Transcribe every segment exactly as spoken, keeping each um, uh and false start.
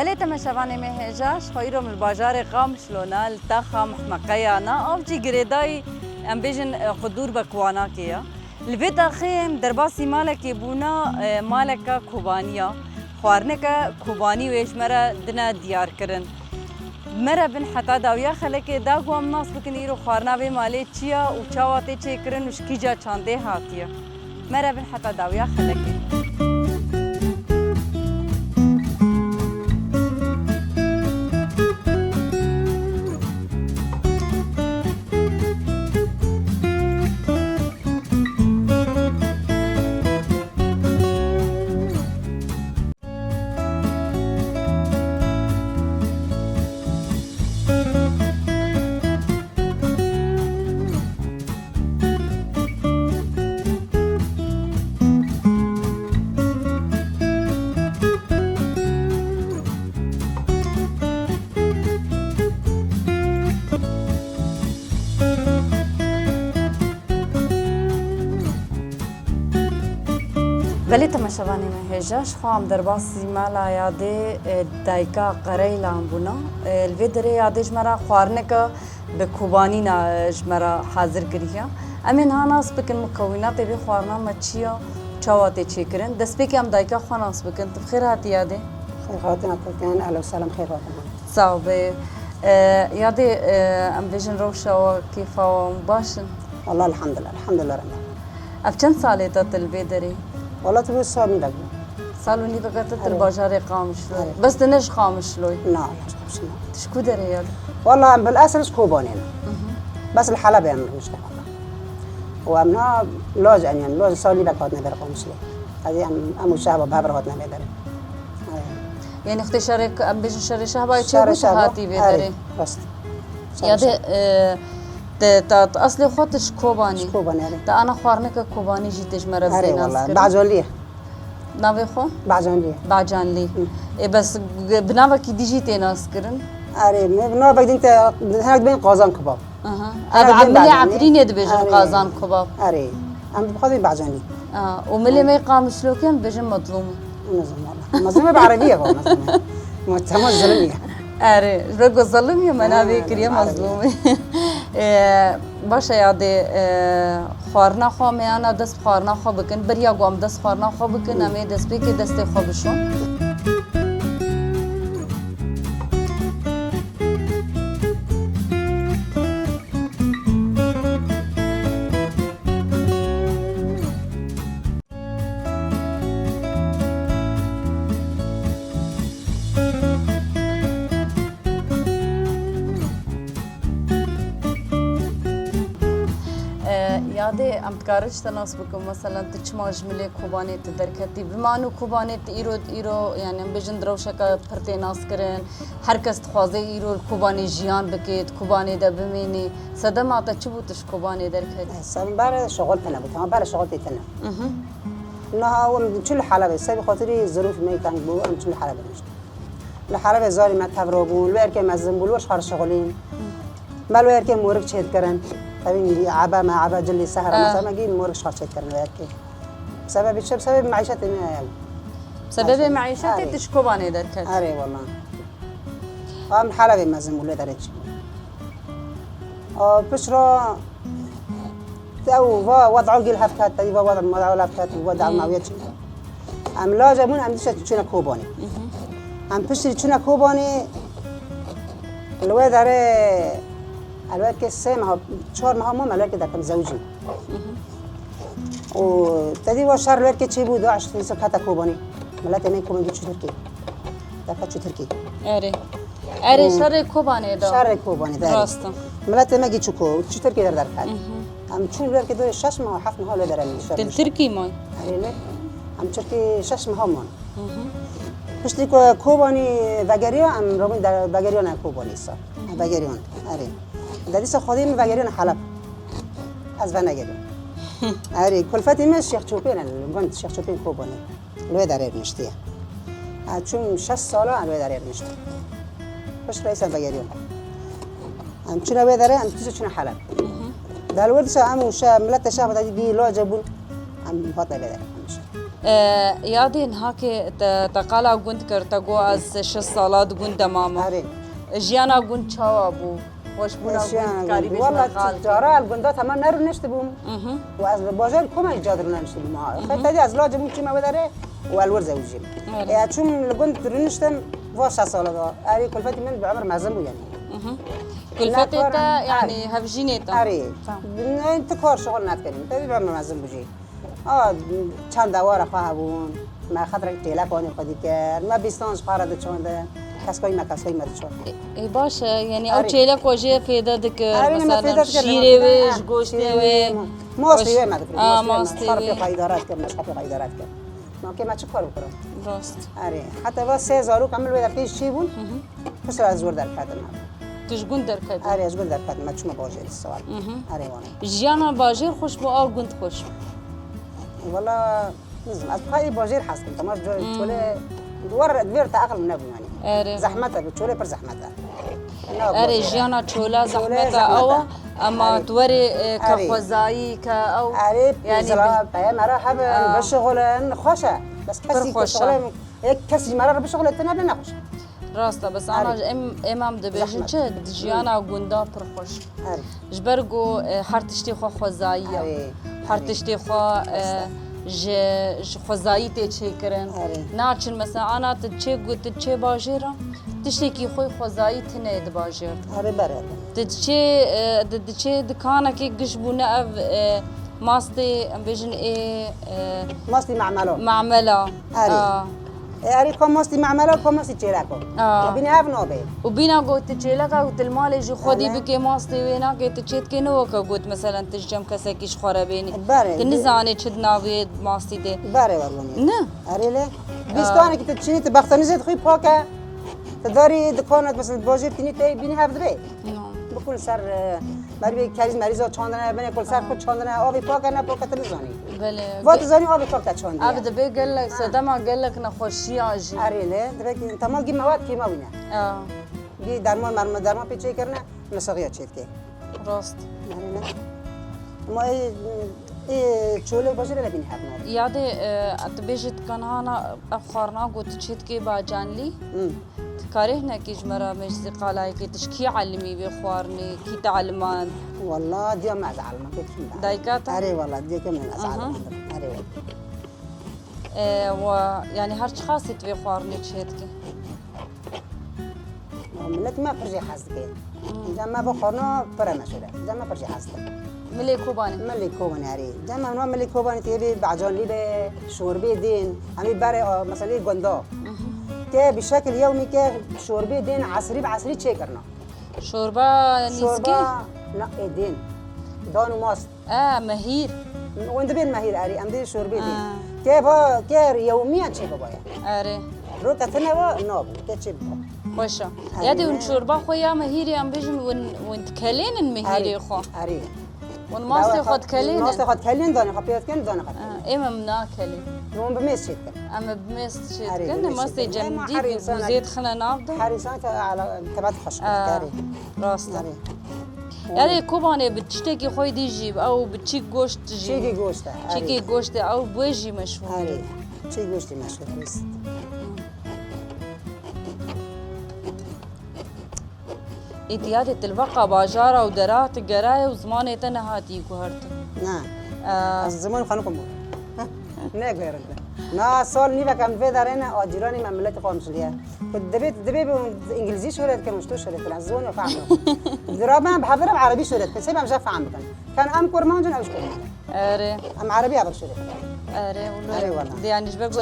Belê temeşevanê me hêja, ji xwe îro min li bajarê Qamişlo ne, li taxa Mehmeqeya ne, ev jî girêdayî, em bêjin, e, xwe dûr be Kuwanakê ye. Li vê taxê em derbasî malekê bûna, e, maleke Kobanî ya. Xwarineke Kobanî wê ji me re dine diyarkirin. Me re bin heta dawiya xelekê da ku em nas bikin îro xwarina vê malê çi ya û çawa tê çêkirin û ji kîja çandê hatiye. Me re bin heta dawiya xelekê. Belê temeşevanê me hêja, ji xwe em derbasî mala yadê, e, dayika Qereylan bûna. E, li vê derê yadê ji me re xwarineke bi Kobanî ne, e, ji me re hazir kiriye. Em ê niha nas bikin mukewînatê vê xwarina me çi ya, çawa tê çêkirin. Destpêkê em dayika xwe nas bikin. Tu bi xêr hatî yadê. Xêr hatina Tirkan, ehla û selam xêr hatina. Sax be. E, yadê, e, em bêjin rewşa we, kêfa we hûn baş in? Wallah, elhamdulillah, elhamdulillah Rabbil alemin. Ev çend salê te tu li vê derê? Wallah, tu bê sal nîvek bû. Sal û nîvek e tu li Erê. Bajarê Qamişlo. Erê. Bes tu ne ji Qamişlo yî? Na, na, ji Qamişlo. Tu ji ku derê yadê? Wallah, em bil esil ji Kobanê ne. Mhm. Bes li Helebê em rûniştine wallah. Û em na loj en, yani loj sal nîvek hatine ber Qamişlo. Qedî em, em û şehba bi hev re hatine vê derê. Erê. Yanî xwedê şerê, em bêjin şerê şehbayê çêbû, tu hatî vê derê. Erê, rast. Şerê şehba. Yadê, e, te, te, te eslê xwe tu ji Kobanî. Ji Kobanî, erê. Te ana xwarineke Kobanî jî tê ji me re bidê nas kirin. Erê, wallah. Bacanlî ye. Navê xwe? Bacanlî ye. Bacanlî. Hı. Ê, bes g-, bi navekî dî jî tê nas kirin? Erê, me bi navek din te, hinek bên Qazan Kebab. Aha. Ev, ev milê Efrînê dibêjin Qazan Kebab. Erê. Em dixwazin Bacanî. A, û milê me Qamişlokê em dibêjin Mezlûmî. Mezlûm, wala. Mezlûmî bi erebî ye, wala, Mezlûmî. Ma, tema zulm ye. Erê, ji ber ku zelm ye, me navê kiriye Mezlûmî. E, baş e yadê, e, xwarina xwe me ana dest bi xwarina xwe bikin. Beriya ku em dest xwarina xwe bikin, em ê destpêkê destê xwe bişon. E, yadê em dikarin ji te nas bikin, meselen tu çima ji milê Kobanê tu derketî? Bi mano Kobanê tu îro, îro, yani em bêjin di rewşeke pir tê nas kirin, her kes dixwaze îro li Kobanê jiyan bike, di Kobanê de bimêne. Sedema te çi bû tu ji Kobanê derketî? Sebem berê şixul tune bû, tamam, berê şixul tê tune. Mhm. Niha em çû li Helebê, sebî xatirî zirûf me teng bû, em çû li Helebê rûniştin. Li Helebê zarî me tevro bûn, li wê erkê mezin bû, li wir şixar şixulîn. Me li wê erkê morik çêdikirin. Tevî ebe me, ebe cilî sehra me, Ah. me gî morik şixar çêdikirin li wê erkê. Sebebê çi? Sebebê meîşetê me ye. Sebebê Erê. meîşetê Erê. tu ji Kobanê derket. Erê, wala. Em Helebê mezin bû, li wê derê çi bû. A, pişt re ew va, va daw gel hevket, tevî va, va, va daw hevket, va daw Hmm. mawiye çi. Em laca bûn, em dişe çûne Kobanê. Mhm. Em piştî çûne Kobanê, li wê derê, li wê ke sê meha, çar meha mam, li wê ke derkem zewicî. Mhm. Û tevî va şer li wê ke çêbû, DAIŞ dîsa kete Kobanê. Miletê me Kobanê çû Tirkî. Derket çû Tirkî. Erê. Erê, Hmm. şerê Kobanê de. Şerê Kobanê de, erê. Rast e. Miletê me gî çû ko, çû Tirkiyê der derket. Mhm. Em çûn li wê derê şeş meha, heft meha li wê derê min şer Til dişt. Tirkî may. Erê, ne? Em Tirkî şeş meha man. Mhm. Piştî ku Kobanî vegeriya, em robin de vegeriyan Kobanî sa. Mhm. Vegeriyan, erê. De dîsa xwedî min vegeriyan Heleb. Ez venegeriyan. Erê, kulfetî min Şêx Çopên e, gund Şêx Çopên Kobanî. Li wê derê rûniştiye. Ez çûm şeş sala em li wê derê rûniştin. Piştre îsa vegeriyon. Em çûne wê derê, em tîse çûne Heleb. Mhm. Di li wir dişa em û şe-, miletê şehba te dî lace bûn, em hatine vê derê. E, yadê niha ke te, te qala gund kir, te got ez şeş sala di gund de mame. Erê. Jiyana gund çawa bû? Weşbûna gund, karî bêjî me qal. Cara li gunda temam nerûniştibûm. Mhm. Û ez li bajarê Komê ca dirûniştibûm ha. Mhm. Xwe tedî ez lacê bûm çûme wê derê û ez li wir zewicîm. Erê. E, çûm li gund rûniştim, va şeş sala da. Erê kulfetî min bi emir mezin bû yani. Mhm. Kulfetê te, yani hevjînê te. Erê. Tamam. Ne, tu kar şixul nedikirî. Tedî bi emir mezin bû jî. A, çend dewara xwe hebûn. Me xetrek çêlek anî xwedî kir. Me bîstan ji xwe re diçandin. Keskoyî me, keskoyî me diçand. Ê, baş e, yanî ew çêlek we jê fêde dikir, erê, me mesela fêde dikir, şîrê wê, ji goştê wê. Mastê wê me dikir. A, mastê wê. Xwe pê xwe îdare dikir, me ji xwe pê xwe îdare dikir. Nakê me çi kar bikirim? Rast. Erê, heta va sê zarok em li wê derkê jî çêbûn. Hı hı. Piştre ez ji wir derketim. Tu ji gund derketî? Erê, ez ji gund derketim. Me çûme bajêr sewal. Mhm. Erê wan. Jiyana bajêr xweş bû, a gund xweş bû? Wala, nizim. Ez xwe ê bajêr hez dikim. Tamam, çolê, di wir, di vir te aqil min nebû yani. Erê. Zehmet e, çolê pir zehmet e. Erê, jiyana çola zehmet e, ew e. Ama tu werê, e, ke xwezayî, ke ew, erê, yani zira peye me re hebin, bişixulin, xweş e. Bes kesî ku şixulin, yek kesî ji me re bişixulin, tine be nexweş e. Rast e, bes ana em, em em dibêjin çi? Di jiyana gunda pir xweş. Erê. Ji ber ku, e, her tiştê xwe xwezayî ye. Erê. Her tiştê xwe, e, ji, ji xwezayî tê çêkirin. Erê. Naçin mesela ana tu çê got, tu çê bajêr e, tiştekî xwe xwezayî tine di bajêr de. Erê, bere. Tu diçê, e, di, diçê dikanekê giş bûne ev, e, mastê, em bêjin ê, e, mastê mamela. Mamela. Erê. A. E, erê ka mastî memela, ka mastî çêleko. Aa. Bîne ev nabe. Û bîna got tu çêleka û tu li malê jî xwedî bikê mastê wê nake, tu çêdikê ne weke got, meselen, tu ji cem kesekî ji xwe re bênî. Berê. Tu nizanê çi di navê mastî de. Berê, werwanî. Ne? Erê lê. Aa. Bîstanekî tu çînî, tu bextenîzê dixwî pak e. Tu darî dikana, mesela, bajêr tînî tê bînî hev dibe. No. Bikun ser, e, merivê kerîz merîza çandine, binê kul ser xwe çandine, avê pak e, ne pak e, tu nizanî. Belê. Va tu zanî avê pak te çandiye. Ev dibe gelek, sedema gelek nexweşiya jî. Erê lê, dibe ki, tamam, gî mewad kêma wîne. Ya. Gî derman, merma, derman pê çêkirine, misaxiya çêdike. Rast. Erê ne. Ama ê, ê çolê bajêr e, lebîn hevna. Yadê, e, tu bêjî dikanana, ev xwarina got tu çêdikê bacanlî. Hmm. Karê hinekî ji me re mêjzî qalayekê tu ji kî elimî vê xwarinê, kî te elimand? Walla diya me ez elimand, kî me? Dayika te? Erê walla, diyeke min ez elimand. Erê walla. E, wa, yani her çiqasî tu vê xwarinê çêdikî? Millet me pir jê hez dike. Cem me vê xwarina pir e meşhur e. Cem me pir jê hez dike. Milê Kobanê. Milê Kobanê erê. Cem me milê Kobanê tê vê bacanlî be, şorbê dên. Em ê berê, a, mesela lê gunda. Ke bi şekil yewmî ke şorbê dên esrî bi esrî çêkirina. Şorba nîskî? Şorba, na, ê dên. Dan û mast. E, mehîr. Hûn dibên mehîr erê, em dê şorbê dên. Ke va, ke yewmiyan çê bibaye. Erê. Roke tine va, nabû, ke çê biba. Xweş e. Ya dê hûn şorba xwe ya mehîrê em bêjin, hûn, hûn dikelênin mehîrê xwe. Erê. Hûn mastê xwe dikelênin. Mastê xwe dikelên, danê xwe pê dikin, danê xwe dikin. Ê me nakelê. Hûn bi mêz çê dikin. Em bi mêz çê dikin, mastê cemidî bi bûzê dixine nav de. Her însan ke tebet xweş kare. Rast e. Erê Kobanê bi tiştekî xwe dî jî, ew bi çîk goşt jî. Çîkî goşt e. Çîkî goşt e, ew bi wê jî meşhûr. Erê. Çîk goştî meşhûr bîst. Îtiyadê tilveqa bajara û dera tu geraye û zimanê te nehatî guhertin. Na. Aa. Ez zimanê xwe nikum bû. Ne guherin. Na sal nîvek em vê derê ne, a cîranê me miletê xwe em şiliye. Ku dibê, dibê bi îngilîzî şûre dikin, ji to şûre dikin. Ez zimanê xwe em nikum. Dira me bi hev re bi erebî şûre dikin. Sê em jê fehm bikin. Kan em kurmanc in, ew ji kurmanc in. Erê. Em erebî ev şûre dikin. Erê, wilo. Erê wala. Di, yani ji ber ku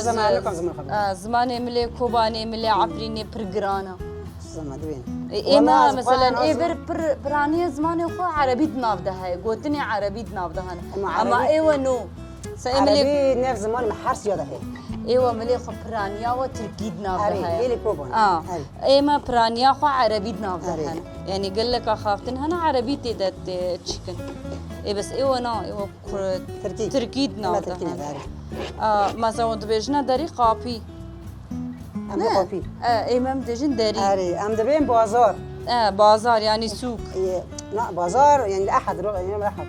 zimanê milê Kobanê, milê Efrînê pir giran e. Zima dibên. E, ê me, meselen, ê vir pir, piraniye zimanê xwe erebî di nav de heye. Gotinê erebî di nav de hene. Ama ê we no. Erebî nev zimanê me her siya de heye. Ê we milê xwe piraniya we tirkî di nav de heye. Erê, gelê Kobanê. A, ê me piraniya xwe erebî di nav de hene. Yanî geleka xaftin hene erebî tê de tê çikin. Ê bes ê we na, ê we Kurd. Tirkî. Tirkî di nav de hene. Aa, mesela dibêjine derî qapî. Em dê qapî. E, ê me em dêjin derî. Erê, em dibên bazar. E, bazar, yani sûk. Ê, na, bazar, yani li Ehad, ro, yani li Ehad.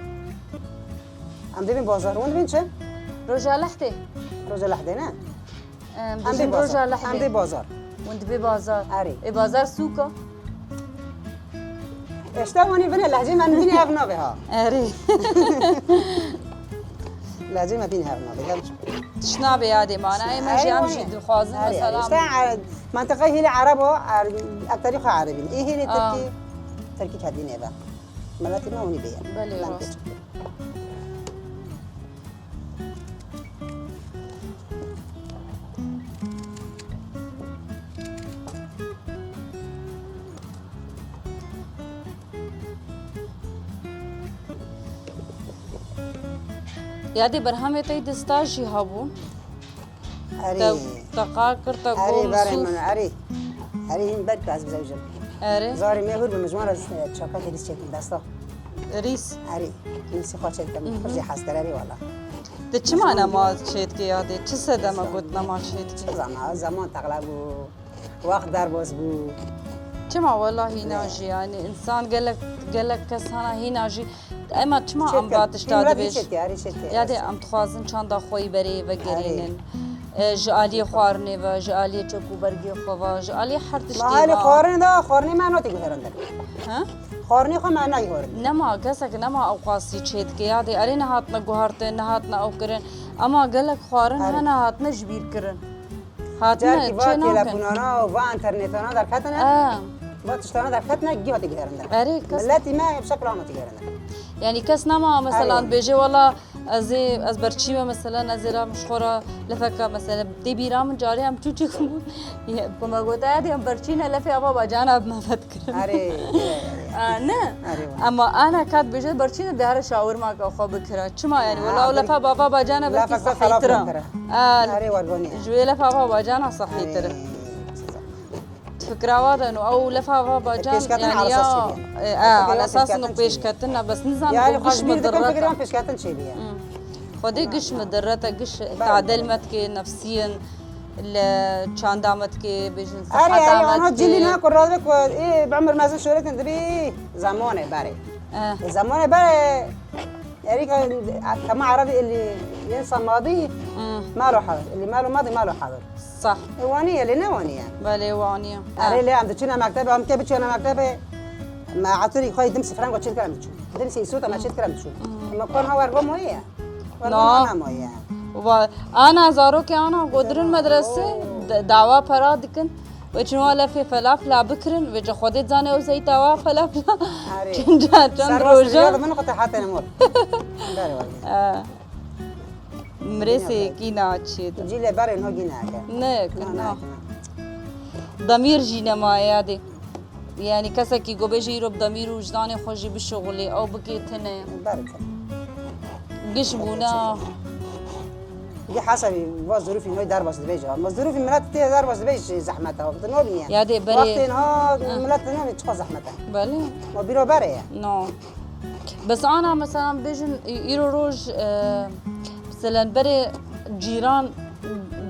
Em dibên bazar. Hûn dibên çi? Roja lehtê. Roja lehdê ne? Em Em dibê dibin roja bazar. Em lehdê. Dê bazar. Hûn dibê bazar. Erê. Ê bazar sûk e? Eşte wanî bine lehcê me bînî hev navê ha. Erê. Lehcê me bînî hev navê. Gel. Tişt nabê yadê mana. Ê me jî em jî dixwazin Erê, erê. mesela. İşte e, mentiqayê hêlê Ereb o, er, ekterî xwe Erebîn. Ê hêlê Aa. Tirkî, Tirkî kedî nêve. Miletî me hûnî bêye. Belê, Lem rast. Keçik. Yadê berhemê te di staj jî hebû. Erê. Te, te qal kir, te Erê got berê Misûf. Min, erê. Erê hîn ber ez bizewjim. Erê. Zarê me hûr bi min ji wan re çapekê dîs çêkin desta. Rîs. Erê. Hîn sî xwe çêdikim. Xwe jî hez kir erê wala. Te çima nema çêdikê yadê? Çi sedeme got nema çêdikê? Zama zaman texla bû. Wext derbas bû. Çima wela hîna jî yani insan gelek gelek kes hana hîna jî ema çima em ba tişta dibêj. Ya de em dixwazin çanda xwe yî berê vegerînin. E, ji aliyê xwarinê ve, ji aliyê çek û bergê xwe ve, ji aliyê her tiştê ve. Alî xwarinê de, xwarinê me notî guherin de. Ha? Xwarinê xwe me nayî horin. Nema, kesek nema ew qasî çê dike. Ya de erê nehatine guhertin, nehatine ew kirin. Ema gelek xwarin hene hatine ji bîr kirin. Hatine çê nakin. Carkî va telefonana û va internetana derketine. Va tiştana derketine gî hatî guherinde. Erê kes. Miletî me bi şekil hatî guherinde. Yani kes nema mesela bêje wala ez ê ez berçî me mesela ez ê ra min ji xwe ra lefeka mesela tê bîra min carê em çûçik bûn. Ku me gote ya dê em berçî ne lefê ava bacana bi me vet kirin. Erê. A ne. Ama ana kat bêje berçî ne dihare şawirma ka xwe bikira. Çima yani wala o lefa bava bacana belkî sahîtira. Erê wargoniye. Ji wê lefa va bacana sahîtir. Fikra wa de no ew lefa va bacan yani ya e, e, ala esas no pêşketin ne bes nizam yani giş mi dirreta. Pêşketin çê biye. Xwedê giş mi dirreta giş tadel me dike nefsiyen li çanda me dike bêjin seheta me dike. Erê erê ana cilî ne ku radve ku ê bi emir mezin şoretin dibî zamanê berê. Zamanê berê Erîka kema Erebî ilî yên sa madî malo hadir. Ilî malo madî malo hadir. Sah. E, waniye lê ne waniye. Belê waniye. Erê lê em diçine mektebe, em ke biçine mektebe. Me atûrî xwe yî dimsî frango çêdikir em diçûn. Dimsî îsota me çêdikir em diçûn. Me kon ha wergo moye. Wergo na moye. Ana zarokê ana godirin medrese dawa pera dikin. Wê çima lefê felafla bikirin, wê ca Xwedê dizane ew zeyta wa felafla. Çend ca, çend roja. Min xwe te hatene mor. Mirêsê kîna çê de. Cî lê berê no gîne eke. Ne, na. Demîr jî nemaye yadê. Yani kesekî ku bêje îro bi demîr û wijdanê xwe jî bişuxulê, ew bikê tune. Giş bûne. Di hesabî va zirûfî noy derbas dibêje. Ma zirûfî milet tê derbas dibêje zehmet e. Tu nobîye. Ya dê berê. Wextên ha milet nobî çiqa zehmet e. Belê. Ma bîro berê ye. No. Bes ana mesela bêjin îro roj e, mesela berê cîran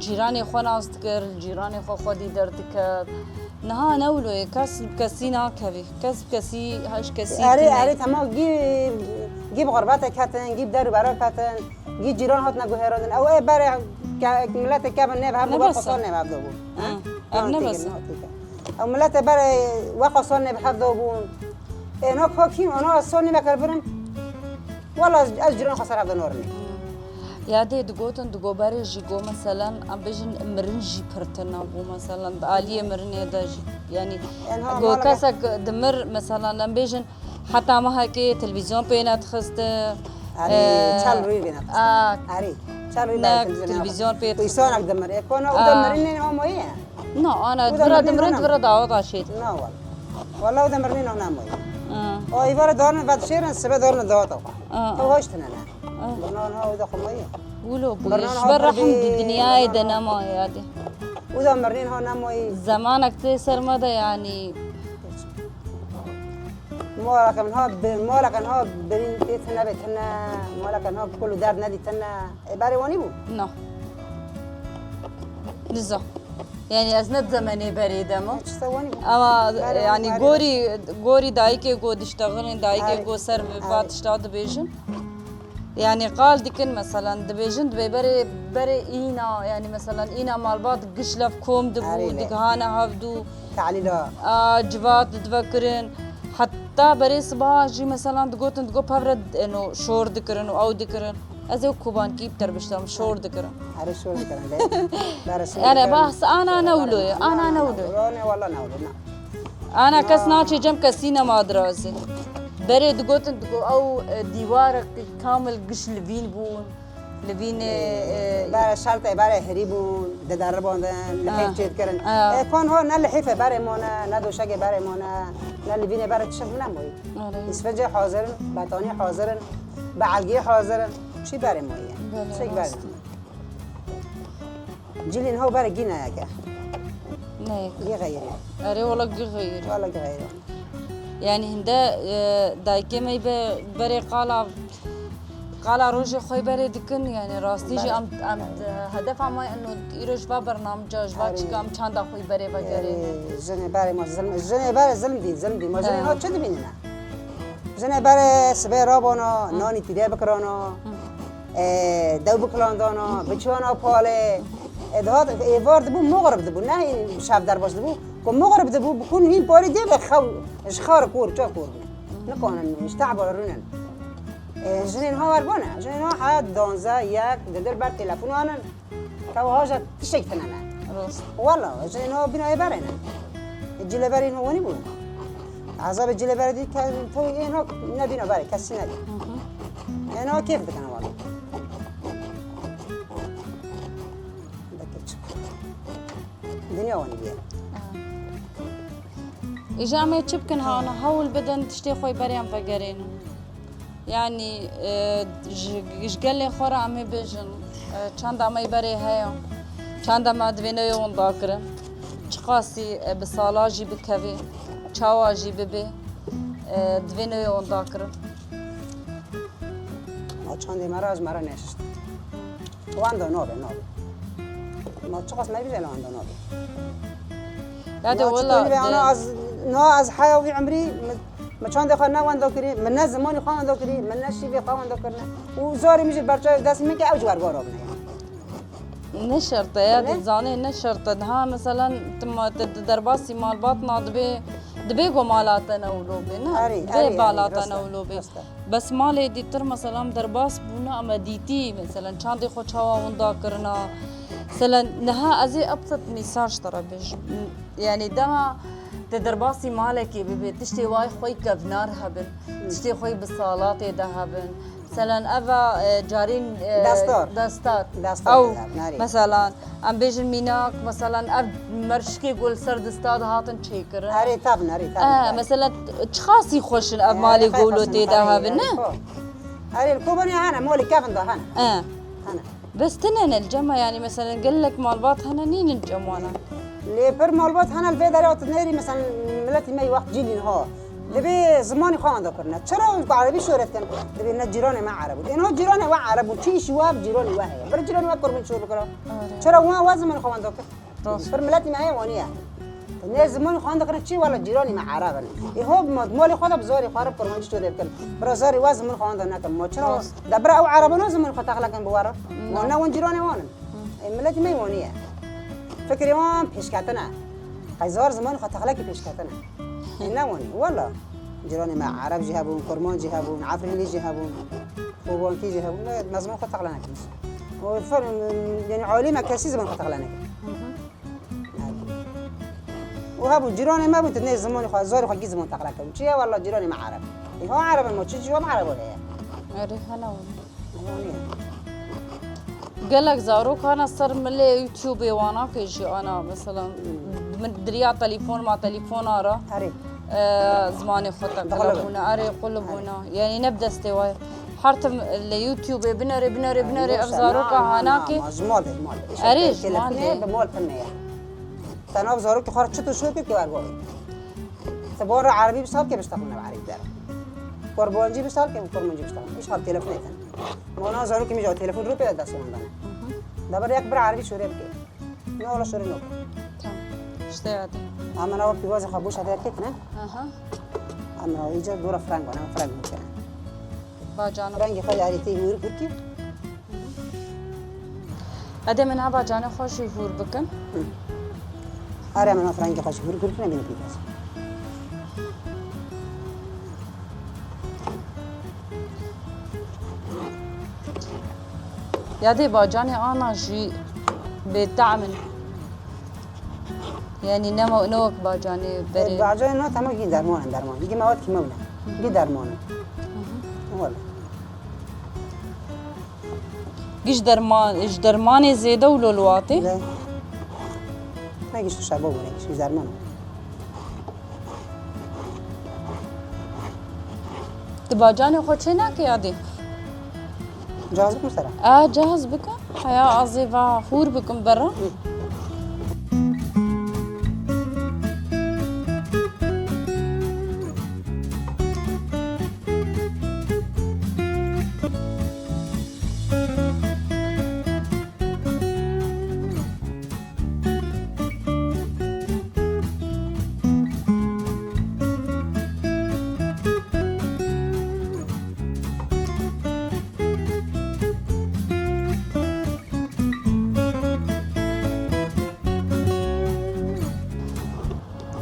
cîranê xwe nas dikir, cîranê xwe xwedî derdikir. Niha ne wilo ye, kes bi kesî nakevî. Kes bi kesî, heş kesî tune. Erê, erê, tema gî, gî bi xurbatê ketin, gî bi der û bera ketin, gî cîran hatine guherandin. Ew ê berê ke, miletê kevin nêv hevdû, wek xwe sor nêv hevdû bû. Ev ne bes e. Ew miletê berê wek xwe sor nêv hevdû bûn. Ê, no kokîn, ona sor nêv kir birin. Wala ez cîran xwe ser hevdû norinê. Ya dê digotin, digoberê jî go, meselen, em bêjin mirin jî pir tune bû, meselen, di aliyê mirinê de jî, yanî go kesek dimir, meselen, em bêjin heta mehekê televîzyon pê nedixist. Erê, çel rûyê pê nedixist. Erê, çel rûyê ne televîzyon pê dixist. Îsanek dimir. Ê, kona û de mirinê homoyê ye. Na, ana, di vira dimirin, di vira daweta şêt. Na, wala. Wala û de mirinê no namoyê. O, îvara dorne vedişêrin, sibe dorne daweta xwe. Ew hoş tine ne. Birnan ha, ew de xwe moyê. Wilo bûye, ji ber rehm di dinyayê de nemaye yadê. Û da mirinên ha nemayî. Zemanek tê ser me de yanî. Maleke min ha, maleke min ha birîn tê tine be tine, maleke min ha kul û derd nedî tine. Ê berê wanî bû? Na. Niza. Yani ez ne zemenê berê de me. Ama yani gorî gorî dayikê go diştexilin, dayikê go ser va tişta dibêjin. Yani qal dikin, meselan, dibêjin, dibê berê, berê îna, yani, meselan, îna malbat giş lev kom dibû, Erê le. Digihane hevdû, Talîla. A, civat dive kirin. Heta berê sibaha jî, meselan, digotin, digot, pevre, eno, şor dikirin û ew dikirin. Ez ê Kobankî bi te re biştam, şor dikirin. Erê şor dikirin, le. Berê şor Yani, dikirin. Bahs ana ne wilo ye, ana ne wilo ye. Ne, wala ne wilo, ne. Ana kes naçê cem kesî nema dirazê. Berê digotin, digo ew, e, dîwarek kamil giş livîn bûn. Livînê, e, Bare şertê, bare herî bûn, dideribandin, lihêf Ha. çêdikirin. Ha. E, kon ho ne lihêfê berê mane, ne doşegê berê mane, ne livînê berê tişek min nemoyî. Erê. Îsfencê hazir in, betanî hazir in, belgê hazir in. Çi berê moyî? Belê, Çek rast. Berê. Cilên ho berê gî neyeke. Ne. Gî xeyirî. Erê, wala gî xeyirî. Wala gî xeyirî. Yani hinde, e, dayikê me be, berê qala, qala rojê xwe berê dikin, yani rastî jî Berê. Em, em, e, hedefa me eno îro ji va bernamca, ji va Erê. Çika em çanda xwe berê vegerînin. Erê, jinê berê ma zilm, jinê berê zilm dî, zilm dî. Ma jinê Ha. no çi dibînine? Jinê berê sibê rabana, Hı. nanî tîdê bikirana. Hı. E, dew bikilandana, biçiyana palê. E, dihat, êvar dibû, muxrib dibû, ne hîn şev derbas dibû. Ku muxrib dibû, bikun hîn parî dê ve xew, ji xar kor, çar kor bû. Nikanin, ji tehba rûnin. E, jinên ha wer bane, jinên ha haya danze, yek, di dil ber telefon anin. Tew haja tiştek tine ne. Rast. Wala, jinên ha bîna ê berê ne. Cilê berê ne wanî bû. Azabê cilê berê dî ke tew ê no ne bîna berê, kesî ne dî. Hı hı. Ê no kêf dikene wala. Deke çi. Dinya wanî bîye. Îja em ê çi bikin hana? Hewl bidin tiştê xwe beriyan vegerênin. Yani, e, ji, ji gelê xwe re em ê bêjin, e, çanda me berê heye, çanda me divê neyê winda kirin, çiqasî, e, bi sala jî bikevê, çawa jî bibê, e, divê neyê winda kirin. Ma çandê me re ji me re neşişt. Wenda nabe, nabe. Ma çiqas me bîje wenda nabe. Ya de wela. Ana ez, na ez heya wî emrî, min, min çandê xwe ne wenda kirî, min ne zimanî xwe wenda kirî, min ne şîvê xwe wenda kirine. Û zarê min jî berçavê destê min ke ew ji wergara bine. Ne şert e ya, Ne? Dizanê ne şert e. Niha, meselan, tu ma-, tu, tu derbasî malbat na dibê, dibê ku mala te ne wilo bê, ne? Erê, Dibê erê, bala erê, te rast ne e, wilo bê. Rast e. Bes malê dîtir, meselan, derbas bûne, em e dîtî, meselan, çandê xwe çawa winda kirina. Meselan, niha ez ê ebsit mîsal ji te re bêjim. Yani, dema te derbasî malekê bibê, tiştê wayê xwe kevnar hebin, tiştê xwe bi salatê de hebin. Meselan, eva, e, carîn, e, Destar. Destar. Destar Ew, dizer, nerî. Meselan, em bêjin mînak, meselan, ev merşikê ku li ser dista dihatin çêkirin. Erê, tabin, erê, tabin, Eh, tabin. Meselan, çiqasî xweş in ev Erê, malê qey golo xweş in, tê de erê, hebin, erê, ne? xo. Erê, li Kobanê hene, molê kevin de hene. Eh. Hene. Bes tine ne li cem me, yani, meselan, gelek malbat hene, nînin cem wana. Lê pir malbat hene li vê derê hatin nêrî, meselan, miletî me yî wext cîlîn ha. Divê zimanî xwe wenda kirine. Çira hûn ku erebî şoret kin? Divê ne cîranê me ereb bûn. Êno cîranê we ereb bûn. Çi îşî we bi cîranê we heye? Bir cîranê we kurmin şor bikira. Erê. Çira wan we zimanî xwe wenda kir? Rast. Pir miletî me heye wanî ye. Nê zimanî xwe wenda kirine çi wela cîranê me ereb in. Ê ho ma-, malê xwe de bi zarê xwe re kurmancî şorê bikin. Bira zarê we zimanî xwe wenda nekin. Ma çira Rast. de bira ew erebana zimanî xwe texle kin bi we re? Ma Ne. ne wan cîranê wan in. Hı. Ê miletî me wanî ye. Fikrê wan pêşketin e. Qey zar zimanî xwe texlekî pêşketin e. Ê ne wanî, wela. Cîranê me Ereb jî hebûn, Kurmanc jî hebûn, Efrînî jî hebûn, Kobankî jî hebûn. Me, me ziman xwe teqle nekin. Û fer-, yani alî me kesî ziman xwe teqle nekin. Hı hı. Û hebûn, cîranê me bûn, tu nê zimanê xwe, zarê xwe kî ziman teqle kirin. Çi ye wela cîranê me Ereb. Ê ha Ereb in, ma çi cî wa me Ereb heye? Erê, hene wan. Gelek zarok hene ser milê YouTubeê wana ke jî ana, mesela, min diriya telefon ma telefona re, Erê. e, zimanê xwe te Dixulibin. qulibûne, erê qulibûne. Erê. Yani ne bi destê we. Her tim li YouTubeê binerê, binerê, binerê, ev Boş e, zaroka na, na, hanakê. na, ji malê, malê. Erê, ji Telefon malê. Bi mal tune ye. Te nav zarokê xwe re çi tu şokê ki wergoyê. Ti bora erebî bi salkê biştexin ne erebî der. Kurbancî bi salkê, kurbancî biştexin. Îş hal telefonê kin. Mona zarokê min jî telefon rûpê de dest wan dane. Hı hı. Da bir yek bir erebî şûrê bike. Ne ola şûrê nok. Tamam. İşte ya. Ama na wekî wazê xwe boşa derketine. Aha. Ama iyice dora frank bana, frank bikene. Bacan. Rengê xwe yarî tê hûr hûr kir. Edê min heba canê xwe jî hûr bikin. Hı. Are min rengê xwe jî hûr hûr kir, nebîne pîvaz. Yadê bacanê ana jî bêtehm in. Yanî ne mo-, ne wek bacanê berê. E, bacanê na tema gî derman in, derman. Gî mewad kîmewne. Gî derman in. Wala. Gî ji derman, ji dermanê zêde û lolwatê? Ne. Ne gî ji şebo bûne, gî ji derman. Tu bacanê xwe çê nake yadê? Cihaz bikim sera. A, cihaz bike. Heya azê va hûr bikim bera. Hı.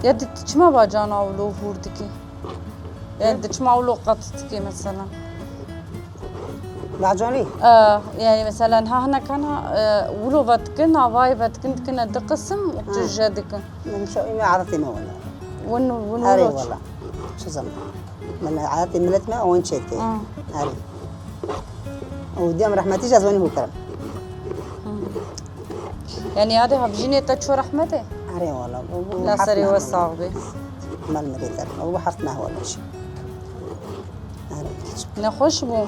Ya di çima bacana wilo hûr dikî? Yani di çima wilo qat dikî mesela? Bacanî? E, yani mesela ha hinekana, e, wilo vetikin, havayê vetikin dikine di qisim û tu Ha. je dikin. Min şo, îme adetê me wala. Win, win Erê wilo. Wala. Çi zaman? Min adetê millet me, wan çê dike. Hı. Erê. Û diyam rehmetî jî ez wenî hû kirim. Hı. Yani yadê hevjînê te ço rehmetê? Erê wala. La serê we sax bê. Mal mirê te. Û bu heft meh wala jî. Erê. Nexweş bû?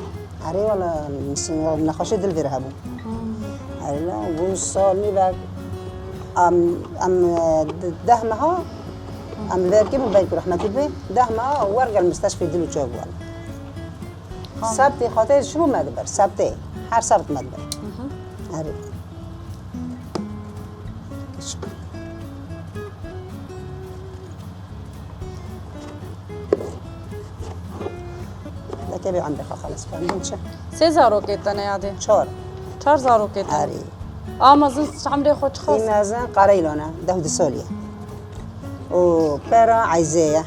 Erê wala, nexweşê dil vêre hebû. Hmm. Erê la, bû sal nîvek, em, em, e, de-, deh meha, em li vêr kê bû belkî rehmetî bê, deh meha wer gel misteshfê dil û çav bû. Ha. Sebtê xatir çi bû me dibir, sebtê, her sebt me dibir. Hı hı. Erê. Leke bê emrê xwe xelas kirin. Hûn çi? Sê zarokê te ne yadê? Çar. Çar zarokê te ne? Erê. A mezin emrê xwe çi xas? Ê mezin Qereylana, deh du salî ye. Û pera Eyzê ye. Hı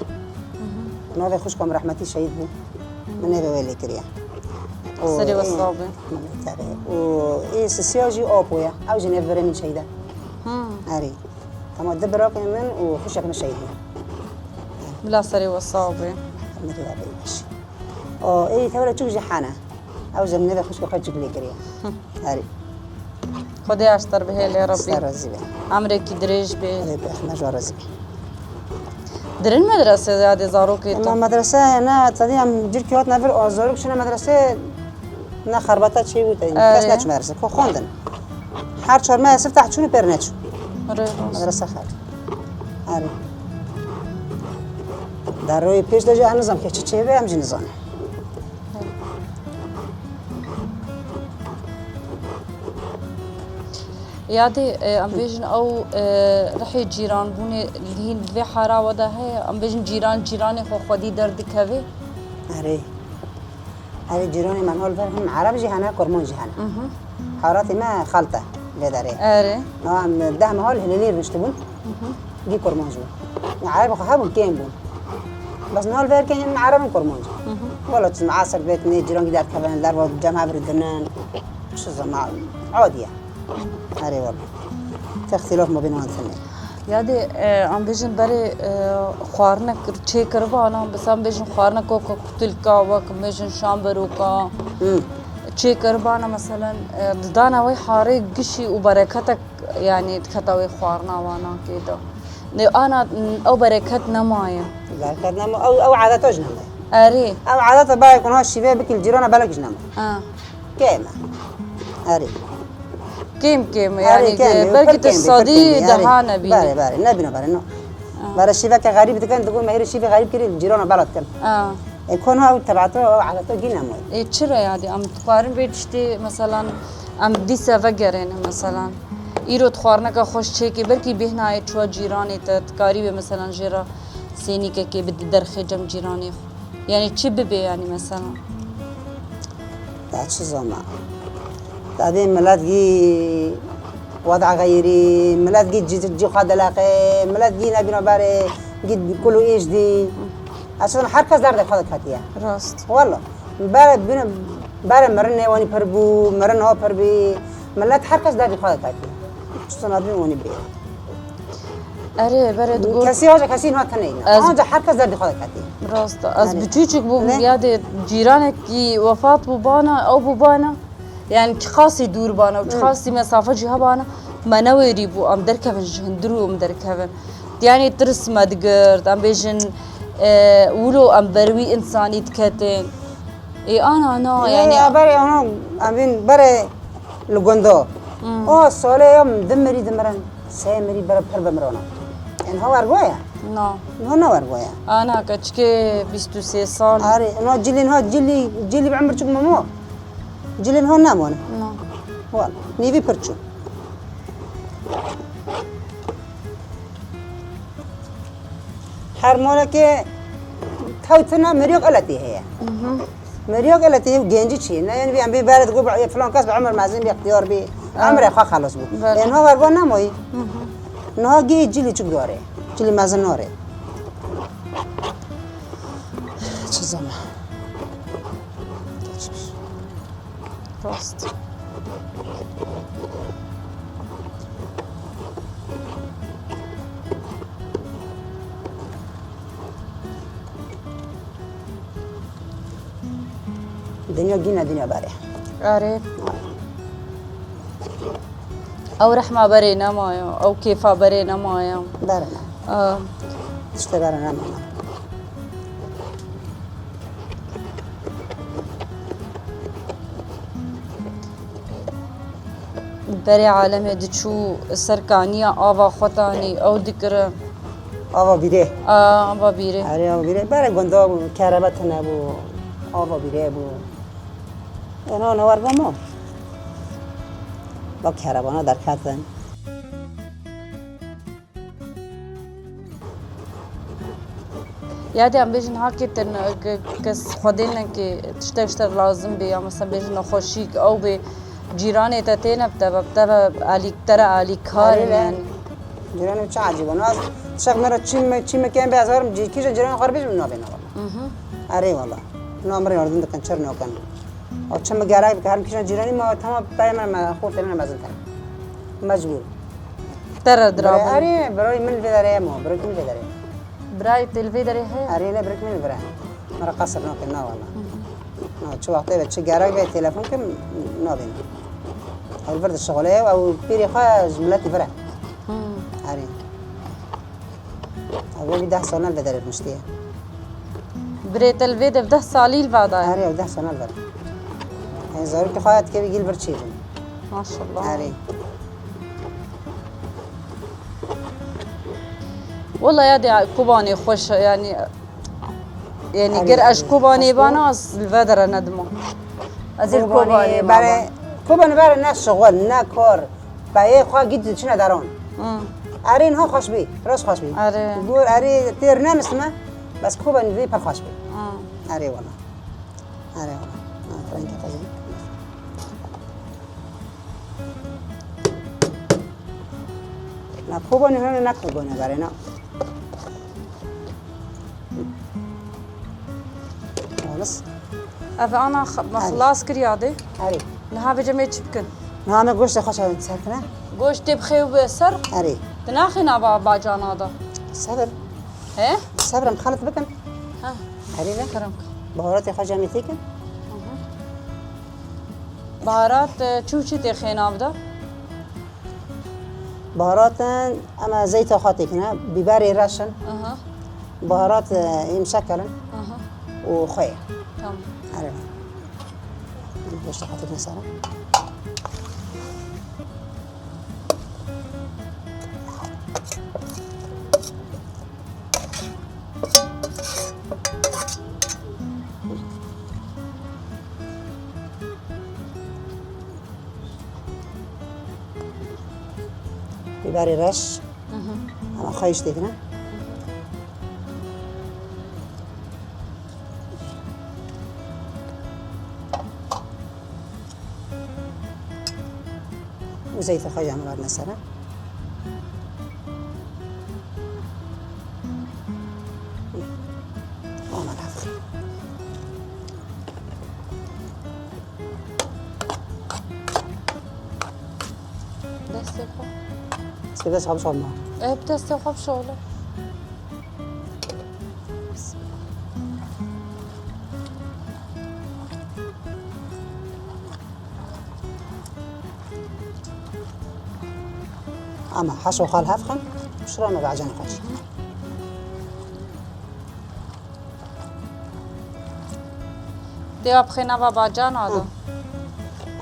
hı. Navê xwişka min rehmetî şehîd bû. Min nêvê wê lê kiriye. Û Serê we ê, sax be. Tabii. Û ê sisiya jî Apo ye. Ew jî nêv birê min şehîd e. Hı. Erê. Hema du birakên min û xwişek min şehîd bûn. Bila serê we sax be. Mirî we bê baş. O, ê, tewre çûk jî hene. Ew jî nêvê xwişkê xwe çûk lê kiriye. Hı. Erê. Xwedê aşter bihêle Rebbî. Ser razî be. Emrekî dirêj be. Erê be, me ji we razî be. Dirin medrese ya dê zarokê Ama te? Medrese ne, tadî em Tirkiye hatine vir, o zarok çine medrese. Ne xerbata çê bû te. Kes Erê. Neçû medrese. Ko xwendin. Her çar meh sif tah çûn û pêr neçû. Erê, rast. Medrese xer. Erê. Daroyê pêş de jî em nizam ke çi çê be em jî nizanin. Yadê, e, em bêjin ew, e, rihê cîranbûnê li hîn vê hara we de heye? Em bêjin cîran cîranê xwe xwedî derdikeve? Erê. Erê, cîranê me nol ver him Ereb jî hene, Kurmanc jî hene. Mhm. Haratê me xalt e vê derê. Erê. Em deh meha li Hilêlî rûniştibûn. Mhm. Gî Kurmanc bûn. Ereb xwe hebûn, kêm bûn. Bes nol ver kêm Ereb in Kurmanc. Mhm. Wela çi asir bêt nê cîran gî derdikevin, derva cem hev re dinin. Çi zema, adî ye. Erê wela. Te îxtîlaf ma bîn wan tenê. Yadê, e, em bêjin berê, e, xwarinek çêkiribana, mesela em bêjin xwarinek wek kutilka, wek em bêjin şamberoka, Hmm. çêkiribana, meselen, e, didana wê harê gişî û bereketek, yanî diketa wê xwarina wana kê de. Ne, ana, ew bereket nemaye. Bereket nema, ew, ew adeta jî nemaye. Erê. Ew adeta bayê ku niha şîvê bikî li cîrana belek jî nemaye. Ha. Kêm e. Erê. Kêm kêm e, Erê, yanî kêm e, belkî pir tu kêm e, pir sadî kêm e, erê. Deha nebînî. Berê, berê, nebîne berê, no. Ha. Berê şîveke xerîb dikin, digo me hêrê şîvê xerîb kirî, li cîrana bela dikin. Ha. E, ku niha ew tebata, ew adeta gî nemaye. E, çi re yadî? Em dixwarin vê tiştê, meselan, em dîse vegerêne, meselan. Îro tu xwarineke xweş çêkê, belkî bêhnayê çûya cîranê te, dikarî wê, meselan, jê re sênîkekê bidî derxê cem cîranê xwe. Yanî çi bibe, yanî, meselan? Ya çi zana? Tadê milet gî weda xeyirî, milet gî cî, cî xwe dileqê, milet gî nebîna berê, gî kul û êş dî. Ez çi zana, her kes derdê xwe diketiye. Rast. Walla. Berê bîne, berê mirinê wanî pir bû, mirin ha pir bî. Milet her kes derdê xwe diketiye. Çi zana bî wanî bê. Erê, berê digot. Kesî aja kesî niha tenê ye. Ez Aja her kes derdê xwe diketiye. Rast e. Ez Erê. bi çûçik bûm, Ne? yadê cîranekî wefat bû bana, ew bû bana. Yani çiqasî dûr bana û çiqasî mesafe jî hebana, me newêrî bû, em derkevin ji hundir û em derkevin. Yani tirs me digirt, em bêjin, e, wilo em ber wî însanî diketin. Ê ana na, Ê, yani ya berê ana, em bên berê li gunda. Hmm. O salê ya min dimirî dimirin. Sê mirî berê pir bimirana. Yani ha wergoya? Na. Ha ne wergoya? Ana keçikê bîst û sê sal. Arê, na cilî, ha cilî, cilî bi emir çik memo. Cilên hon namone. Na. Wala, nîvî pir çû. Her molekê tewtina miriyok eletî heye. Mhm. Miriyok eletî heye û gencî çi? Ne, yani, em bê beret got, filan kes bi emir mezin bî, ixtiyar bî. Ah. Emrê xwe xelas bû. Belê. Ên ho wergo nemoyî. Mhm. Niha gihî cilî çi gare? Cilî mezin nare. Çi zana? Rast. Dinya gîne dinya berê. Erê. Ew rehma berê nemaye, ew kêfa berê nemaye. Berê ne. Aa. Tiştê berê nemaye. Berê alemê diçû ser kaniya ava xwetanî ew dikire. Ava bîrê. A, ava bîrê. Erê, ava bîrê. Berê gunda bû, kerebe tune bû. Ava bîrê bû. Ena ne werba ma. Bak kerebana derketin. Ya dê em bêjin hakê te ne, ke-, kes xwedê ne ke tiştek ji te lazim bê, ya mesela bêjin nexweşîk ew bê, cîranê te têne bi te ve, bi te ve alî-, te re alîkar in Erê le. yani. Cîranê çi ecîb e. Naz, şex me re çî me, çî me kêm bê ez herim cî-, kîjan cîranê xwe re bêjim nabêne wala. Mhm. Erê wala. Na min re yardim dikin, çir nakin. Ew çi min gerek bike, herim kîjan cîranî me, tamam, peyê me, me, xortê me mezin tene. Mecbûr. Te re Bira-, dirabû. Erê, birayê min li vê derê ye ma, birayê min li vê derê ye. Birayê te li vê derê heye? Erê, ne, birayê min li vir e. Me re qesir nake, na wala. Hı hı. Na, çi wextê be, çi gerek be, telefon kim, nabêne. Ew li vir dişixule ye, ew pîrê xwe ji miletî vir e. Hı. Erê. Ew wekî deh sal ne li vê derê rûniştiye. Birê te li vê de bi deh salî li va daye? Erê, ew deh sal ne li vir. Ew zarokê xwe ya dikevî gî li vir çêbûn. Maşallah. Erê. Wela ya dê Kobanê xweş e, yani, yani Erê, ger ez erê. Kobanê bana, ez li vê derê nedima. Ez ê Kobanê Kobanê bana. Berê, Kobanê berê ne şixul, ne kar. Peyê xwe gît diçine deran. Hmm. Erê niha xweş bî, rast xweş bî. Erê. Gur erê têr nenistime, bes Kobanê vê pir xweş bî. Hmm. Erê wala. Erê wala. Ha, rengê xweş bî. Na Kobanê hene ne Kobanê berê na. Xalis. Ev ana x-, me Erê. Xilas kiriya dê. Erê. Niha vêce me çi bikin? Niha me goştê xwe çarin ser kine. Goştê bixê û bi ser? Erê. Di naxê nava bacana de. Sebir. He? Sebir em xelit bikin. Ha. Erê ne? Kerem. Baharatê xwe cemê têkin. Hı hı. Baharat, e, çû çi tê xê nav de? Baharat in, em zeyta xwe têkine, bîberê reş in, Aha. Baharat, e, ê mşekel in Aha. Û xwe ye. Tamam. Erê. Goştê xwe têkine ser. Bîberê reş. Mhm. Ama xwe jî têkine. û zeytê xwe jî em werine ser e. Aman hevxin. Destê xwe. Destê xwe bişoxle. E, bi destê xwe bişoxle. Ama heşo xal hevxin, şira me bacanê xwe çî. Tê ya bixê nava bacana de.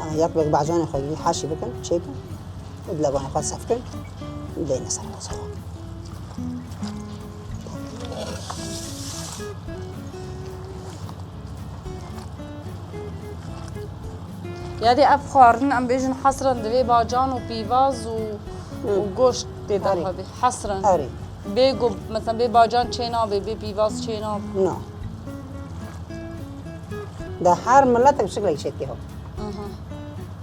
Ama yek bek bacanê xwe yî heşî bikin, çêkin. Û di levanê xwe sef kin. Deyne ser xwe. Yadî ev xwarin em bêjin hesren divê bacan û pîvaz û, Hı. û goşt tê de Erê. Hesren. Erê. Bê go, mesela bê bacan çê nabê, bê pîvaz çê nabê. Na. De her miletek şiklek çêdikê ho. Aha.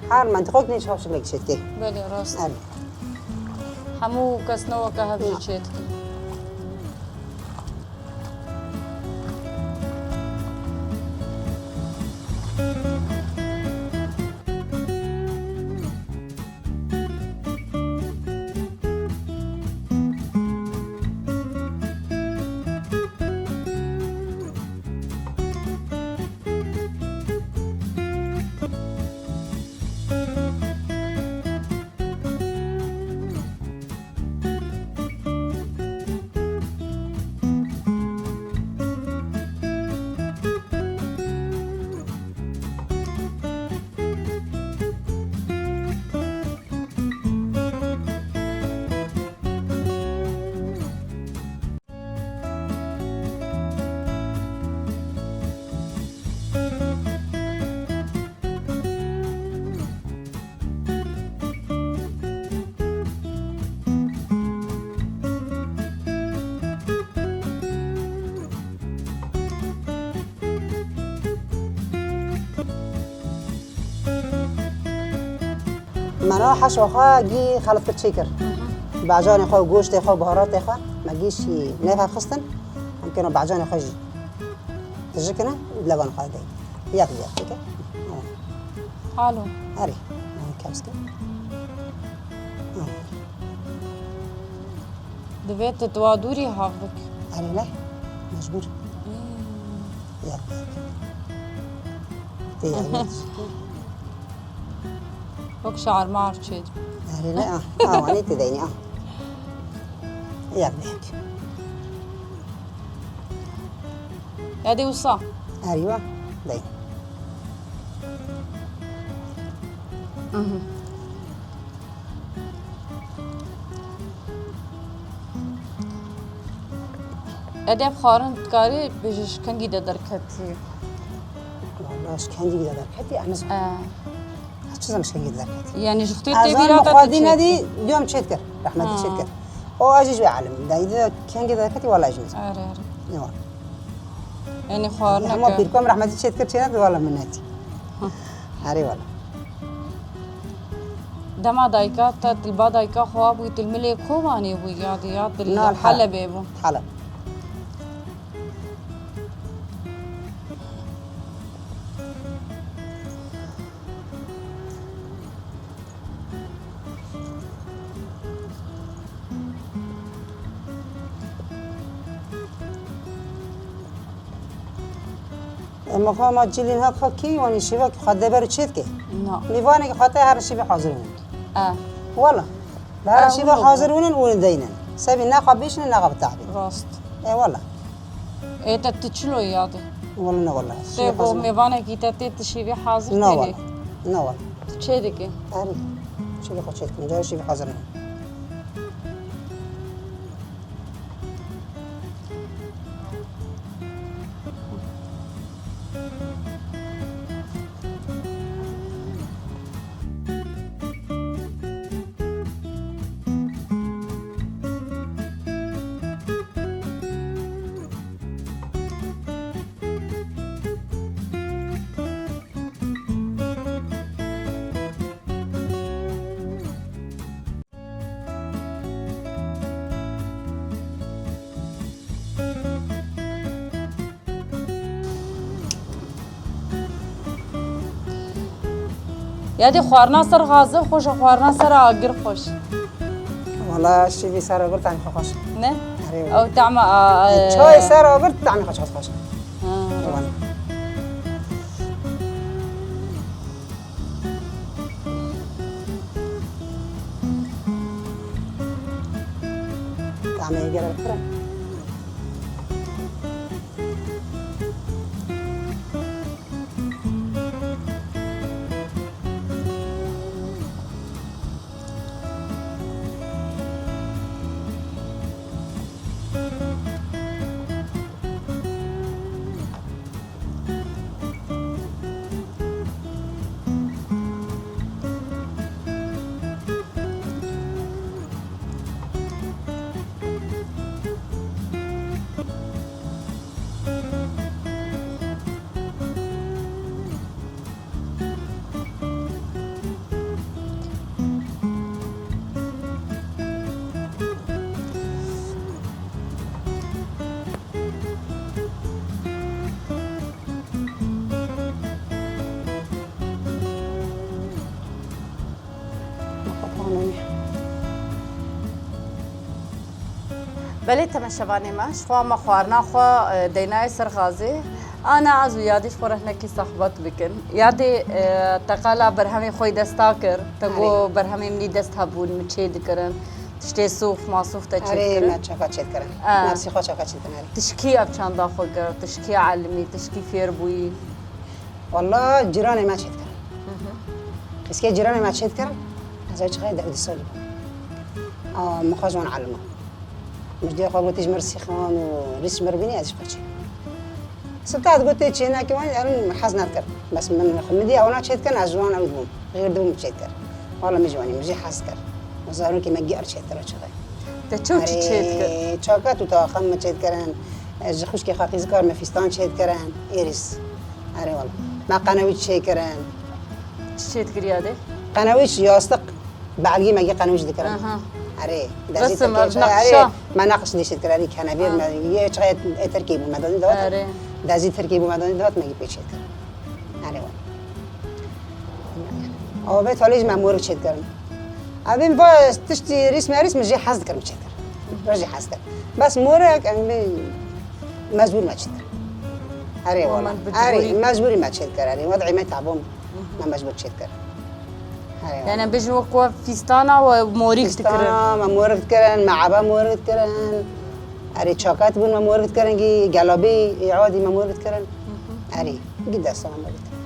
Her mentiqok nêç ho şiklek çêdikê. Belê, rast. Erê. Hemû kes ne weke hev jî çêdikin. Mena heşo xwe gî xelit kir çê kir. Bacanê xwe, goştê xwe, biharatê xwe me gî şî nêv hevxistin. Em kêno bacanê xwe jî tijikine û di levan xwe de. Yek yek dike. Alo. Erê. Em kevs kir. Divê tu di wa dûrî hav bik. Erê ne. Mecbûr. Hmm. Yek yek. Tê yek yek. Wek şarmar çêdibî. Erê ne, ah, ah, wanê tê deynî, ah. Yek, yek. Ya dê wisa. Erê wa, deyn. Mhm. Edeb xwarin dikarî bêje ji kengî de derketî? Wala ji kengî de derketî, em nizanin. E. Ez çi zanim ji kengî de derketî? Yanî ji xwetê tê bîra te xwedî nedî, duyom çêt kir. Rehmetî çêt kir. O ez jî ji wê elim. Dayî de kengî de derketî, wala ez jî nizanim. Erê, erê. Yanî xwarineke. Hema pîrkom rehmetî çêt kir, çênekir, wala min nedî. Erê wala. Dema dayika te, tu li ba dayika xwe bûyî, tu li milê Kobanê bûyî ya, ya tu li Helebê bû? Heleb. Em xwe ma cilîn hat xwe kî, wanî şîvek xwe deber û çêt kê. Na. Mêvanekî xwe te her şîvê hazir win. E. Wala. Her şîvê hazir win û deynin. Sebî ne xwe bişînin, ne xwe bitahbînin. Rast. E, wala. Ê te tu çilo yadî? Wala ne wala. Tê go mêvanekî te tê tu şîvê hazir tênê? Na wala. Na wala. Tu çê dikî? Erê. Şîvê xwe çêt kim. Cara şîvê hazir win. Yadî xwarina ser xazê xweş e, xwarina ser agir xweş. Wala şivî ser agir temî xwe xweş. Ne? Erê. Ew tema a, e, çayê ser agir temî xwe çaş xweş. Ha. Wala. Tamê gelek pir e. Belê temeşevanê me, ji xwe me xwarina xwe, e, deynayê ser xazê. Ana ez û Yadî ji xwe re hinekî sohbet bikin. Yadî, e, teqala berhemê xwe yî desta kir. Te got, "Erê, berhemê min î dest hebûn, min çê dikirin. Tiştê sûx, masûx te çê dikirin." Erê, me çaka çê dikirin. E. Me sî xwe çaka çê dikirin, erê. Tişkî ev çanda xwe kir, tişkî elimî, tişkî fêr bûyî. Wala cîranê me çêdikirin. Hı hı. Qîskê cîranê me çêdikirin, ez ew çixê deh û du salî bûm. A, min xwe ji wan elima. Min ji dê xwe gotî ji min re sîxan û rîs ji min re bînî ez ji xwe çê. Sibta ez gotê çênekê wan, erin hez nedikir. Bes min xwe min dî ewana çêdikirin, ez ji wan ew dibûm. Xêr dibûm çêdikir. Wala min ji wan, min jî hez dikir. Zarokê me gî er çêdikir o çixê. Te çew çi çêdikir? Erê, çakat û taxan me çêdikirin. Ji xwişkê xwe qîzikar me fîstan çêdikirin. Êrîs. Erê wala. Me qenewîç çêkirin. Çi çêdikir yadê? Qenewîç, yastik, belgî me gî qenewîç dikirin. Aha. Erê, dezî Resim, Tirkiyê ev çay, erê, nexşa. Me neqş dî çêdikir, erê kenevîr Ha. me, yê çixê Tirkiyê bû me danî dawet. Erê. Dezî Tirkiyê bû me danî dawet, me gî pê çêdikir. Erê wala. Avê talî jî me morik çêdikirin. Evê va tiştî rîsme rîsme jê hez dikirim çêkir. Re jê hez kir. Bes morik em bê mecbûr me çêkir. Erê wala. Erê mecbûrî me çêkir. Erê wadî me tabûm. Me mecbûr çêkir. Erê wala. Yani em bêjin wek we fîstana we morîk dikirin. Fîstana me morik dikirin, me eba morik dikirin. Erê çakat bûn me morik dikirin, gî gelabî, îadî me morik dikirin. Erê, gî destana me dikirin.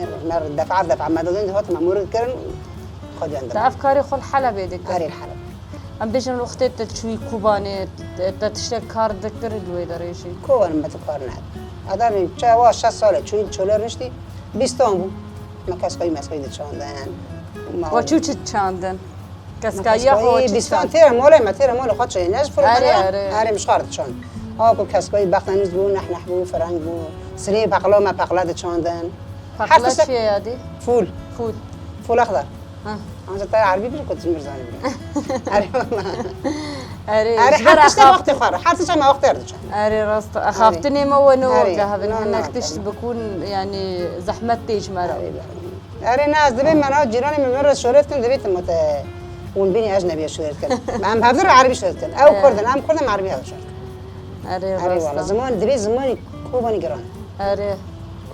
Erê, me defa defa me dodin, hat me mûr kirin, xwediyan Te dibin. Ev karê xwe li Helebê dikir? Erê, li Helebê. Em bêjin wextê te çûyî Kobanê, te, te tiştek kar dikir li wê derê jî? Kobanê me tu kar ne. Adam çawa şeş sal e, çûyî li çolê riştî, bîstan bû. Me keskayî meskayî diçandin. Ma We çû çi çandin? Keskayî ya xwe çi Bîstan çand? Têra molê me, têra molê xwe çayê ne ji fûl Erê, xwe ne. Erê. Erê, mişxar diçand. Ha ku keskayî bextenîz bû, nehneh bû, fireng bû. Sirê peqla me peqla diçandin. Her Peqla tiştek çi ye yadî? Fûl. Fûl. Fûl exdar. Ha. Anca te erbî bir ku tu mir zanî bir. Erê wala. Erê, Erê, ji ber her tiştek axaft- wextê xwe re. Her tiştek me wextê re diçand. Erê, rast. Axaftinê me we ne Erê. Weke hevin. No, no, Hinek tişt no. Bikûn, yani zehmet tê ji me re. Erê, Erê ne, ez dibêm me nav cîranê min, min re şoret kin, divê tim te hûn bînî ez nebiye şoret kin. Em hevdir erbî şoret kin. Ew He. Kurd in, em Kurd in, em erbî hevdir şoret kin. Erê, Erê rast wala, e. Ziman, divê zimanî Kobanî giran e. Erê.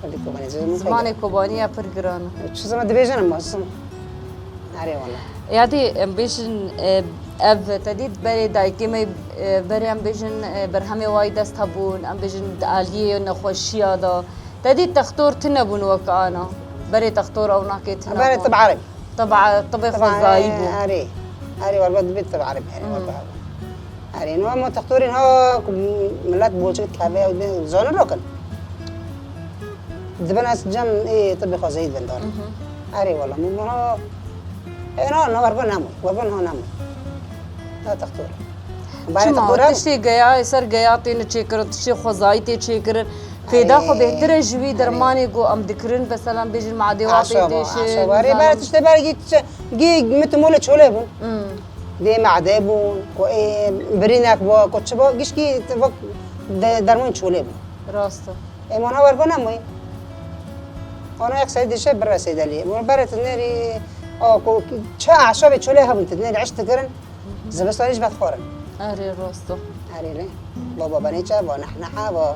Kurdî Kobanî, ziman Zimanê Kobanî ya pir giran e. Çi ziman dibêjin em ziman. Erê wala. Yadî em bêjin, e, ev te dît berê dayikê me, e, berê em bêjin, e, berhemê wayî dest hebûn, em bêjin di aliyê nexweşiya de. Te dît textor tune bûn wek ana. Berê textor ew nakê tune Berê bûn. Tib Ereb. Tib, tibê Tib xwezayî Ereb, bû. Erê. Erê, wala dibê tib Ereb, erê, Hmm. wala hebûn. Erê, no, ama textorên ha, ku millet bolçik keve, ew dibê, zanin rakin. Dibin ez cem, ê, tibê xwezayî dibin darin. Mhm. Erê, wala, min, min ha, ê, na, na, wervan nemû, wervan ha nemû. Na textor. Çima? Tiştê geya, ser geya têne çêkirin, tiştê xwezayî tê çêkirin. Fêda xwe Erê, bêhtir e ji wî erê. Dermanê ku em dikirin, mesela bêjin madê wa pê Aşa bû, têşin, aşa bû. Erê, nizam. Berê tiştê berê gî çi, gî mitimolê çolê bûn. Hmm. Dê made bûn, ku ê birînek bû, ku çi bû, gişkî wek de-, derman çolê bû. Rast e. Ê, mana wervan nemûyî. Ana yek serî dişe bir ve seydelî. Bunu bere tu nerî, o ku çi aşabê çolê hebûn tu nerî eşt dikirin, zivistanî ji vet xwarin. Erê rast o. Erê ne. Baba benê çe, va nehneha, va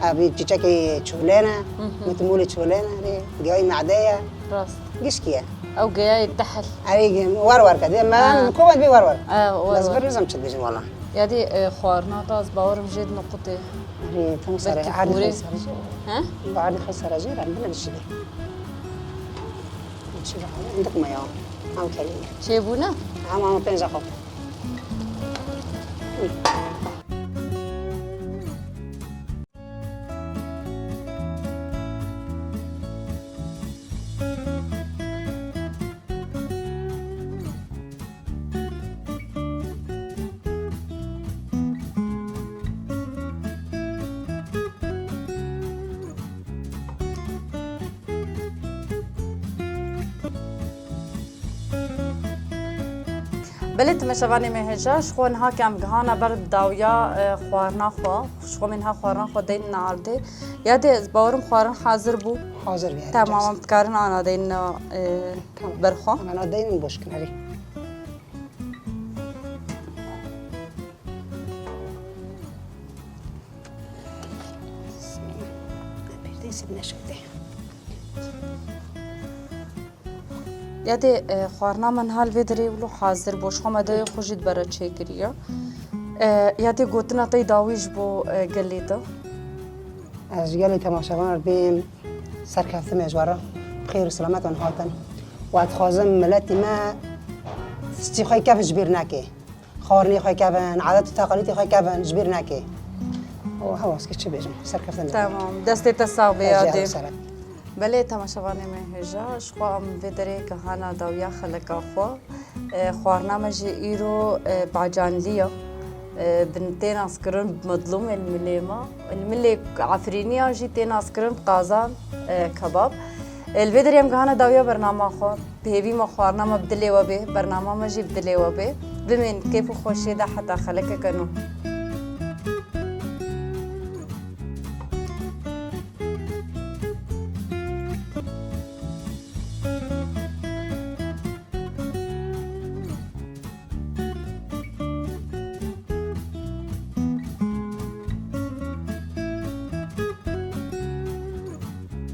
ev çiçekê çolê ne, Hı hı. mitimûlê çolê ne, erê, giyayê made ye. Rast. Gişkî ye. Ew geyayê dehil. Erê, war war kediye. Me He. Kovan bî war war. E, war Ez war. bir nizam çi dibêjim wala. Yadî, e, xwarina te ez bawerim jê di nuqutê. Erê, tam sere, Belkî erdî xwe xûrê. sere jê. He? Erdî xwe sere jê, em bine dişî de. Çi be, hindik me ya. Ew kelî. Çêbûne? Ama, ama pênca xwe. Belê, temaşevanê me hêja, ji xwe niha ke em gihana ber dawiya, e, xwarina xwe, ji xwe me niha xwarina xwe deynin erdê. Ya dê, ez bawerim xwarin hazir bû. Hazir bû, Tamam, yes. em dikarin ana deynin, e, Tamam. ber xwe. Ana deynin boş kin, erê. Perdeyê sibne şewtê. Ya dê, e, xwarina min hal vê derê wilo hazir bû. Ji xwe me dayê xwe jî dibere çêkiriye. E, ya dê gotina te yê dawî ji bo, e, gelê te. Ez ji gelê temaşevan re bêm serkeftin me ji we re. Bi xêr û selamet wan hatin. Û ez dixwazim miletî me stî xwe kevin ji bîr neke. Xwarinê xwe kevin, adet û teqalîtê xwe kevin, ji bîr neke. Û hewas ki çi bêjim, serkeftin. Tamam, destê te sax be, Rica yadê. ederim. Belê, temaşevanê me hêja, ji xwe em vê derê gihana dawiya xeleka xwe. E, xwarina me jî îro, e, bacanlî ye. E, bin tê naskirin bi medlûm el milê me. El milê Efrîniya jî tê naskirin bi qazan, e, kebab. E, li vê derê em gihana dawiya bernama xwe. Bi hêvî me xwarina me bi dilê we bê, bernama me jî bi dilê we bê. Bimên kêf û xweşiyê de heta xelekeke nû.